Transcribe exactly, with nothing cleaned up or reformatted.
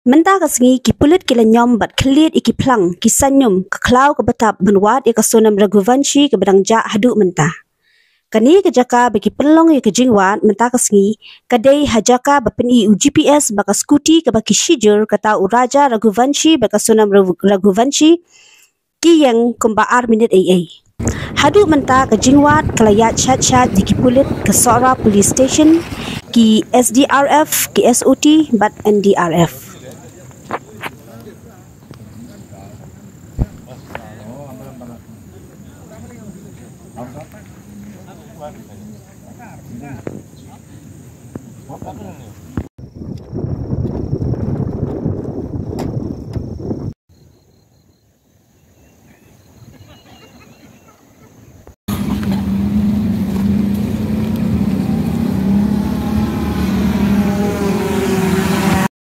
Mynta ka sngi ki pulit ki la ñiom bad khlieh ïa ki phlang ki saiñum ka khlaw kaba tap ban wad ïa ka Sonam Raghuvanshi kaba dang jah haduh mynta. Kane ka jaka ba ki pynlong ïa ka jingwad mynta ka sngi ka dei ha jaka ba pyni u G P S ba ka scooty kaba ki shijur kata u Raja Raghuvanshi bad ka Sonam Raghu- Raghuvanshi ki ïeng kumba ar minit ei ei. Haduh mynta ka jingwad ka la ïaid shad shad da ki pulit ka Sohra Police Station, ki S D R F, ki S O T bad N D R F.